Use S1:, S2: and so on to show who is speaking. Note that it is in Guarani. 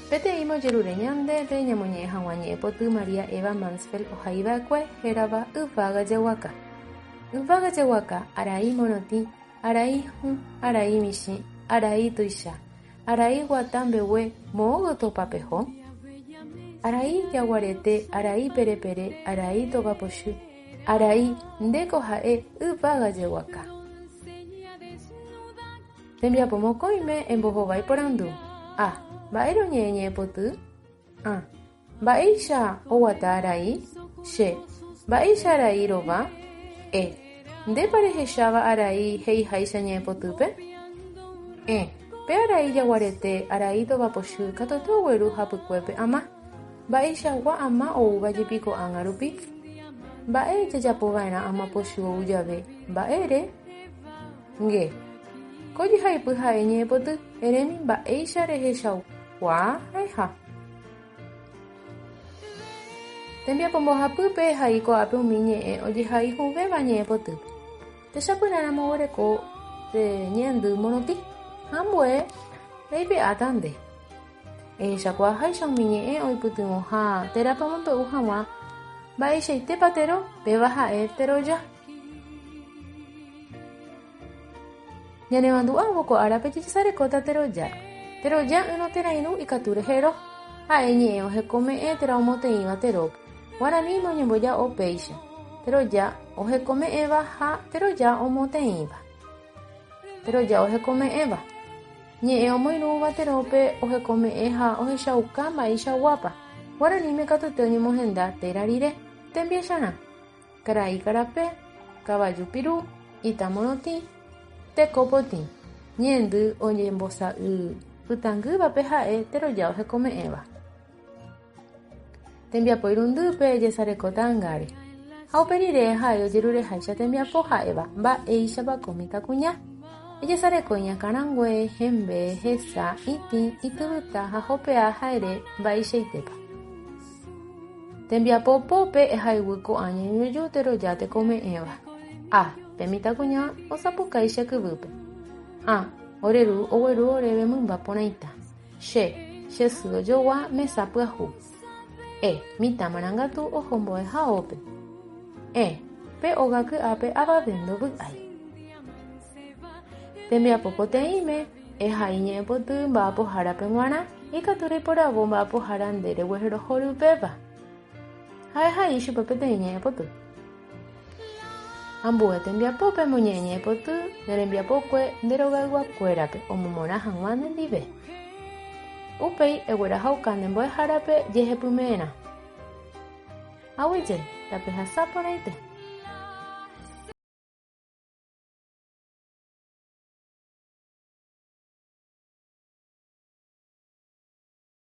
S1: Peteĩme ojerure ñandéve ñamoñe'ẽ hag̃ua ñe'ẽpoty María Eva Mansfeld ohaiva'ekue hérava Yvága Jeguaka. Yvága Jeguaka, arai morotĩ, arai hũ, arai michĩ, arai tuicha, arai guata mbegue, moõ gotyopa peho? Arai jaguarete, arai perepere, arai tovapochy, arai, ndéko ha'e Yvága Jeguaka. Tembiapo mokõime embohovái porandu. A. Mba'ére oñe'ẽ ñe'ẽpoty? Ã. Mba'éicha oguata arai? Che. Mba'éicha arai rova? E. Ndépa rehecháva arai he'iháicha ñe'ẽpotýpe? Ẽ. Pe arai jaguarete, arai tovapochy, katuete ogueru hapykuépe ama. Mba'eichagua ama oúva jepi ko'ág̃a rupi? Mba'e jajapova'erã ama pochy ou jave? Mba'ére? Nge. Ko jehaipy ha'e ñe'ẽpoty, erémi mba'éicha rehechaukuaa ha'eha. Tembiapo mbohapýpe ehai ko'ápe umi ñe'ẽ ojehaihũvéva ñe'ẽpotýpe. Techapyrãramo oguereko pe ñe'ẽndy morotĩ ha ambue reipe'áta nde. Ehechakuaaháicha umi ñe'ẽ oipytyvõha térãpa omombe'u hag̃ua mba'eichaitépa tero, péva ha'e teroja. Ñanemandu'ávo ko árape jejesarekóta teroja. Teroja ỹrõ térã irũ ikatu rehero, ha'e ñe'ẽ ohekome'ẽ térã omoteĩva terópe. Guaraníme oñemboja'o péicha, teroja ohekome'ẽva ha teroja omoteĩva. Teroja ohekome'ẽva. Ñe'ẽ omoirũva terópe ohekome'ẽ ha ohechauka mba'eichaguápa. Guaraníme katuete oñemohenda téra rire. Tembiecharã. Karai karape, kavaju piru, ita morotĩ, teko potĩ, ñe'ẽndy oñembosa'y pytãngývape ha'e teroja ohekome'ẽva. Tembiapo irundýpe ejesareko ta'angáre. Ha upe rire ha'e ojerureháicha tembiapo ha'éva mba'éichapa ko mitãkuña. Ejesareko iñakãrangue, hembe, hesa, itĩ, ityvyta ha hopea ha ere mba'eichaitépa. Tembiapo pópe ehaiguy ko'ã ñeñoju teroja tekome'ẽva. A. Pe mitãkuña osapukái che kyvýpe. Ã. Ore ru ogueru oréve mymba porãita. Che. Che sy ojogua mesa pyahu. E. Mitã marangatu oho mbo'ehaópe. Ẽ. Pe óga ky'ápe avave ndovy'ái. Tembiapo poteĩme, ehai ñe'ẽpoty mba'apohárape g̃uarã, ikatu reiporavo mba'apohára nde reguerohory upéva. Ha ehai chupe peteĩ ñe'ẽpoty. Ambue tembiapópe emoñe'ẽ ñe'ẽpoty ne rembiapokue nde rogayguakuérape omomorã hag̃ua nendive. Upéi eguerahauka ne mbo'ehárape jehepyme'ẽrã. Aguyje, tapehasa porãite.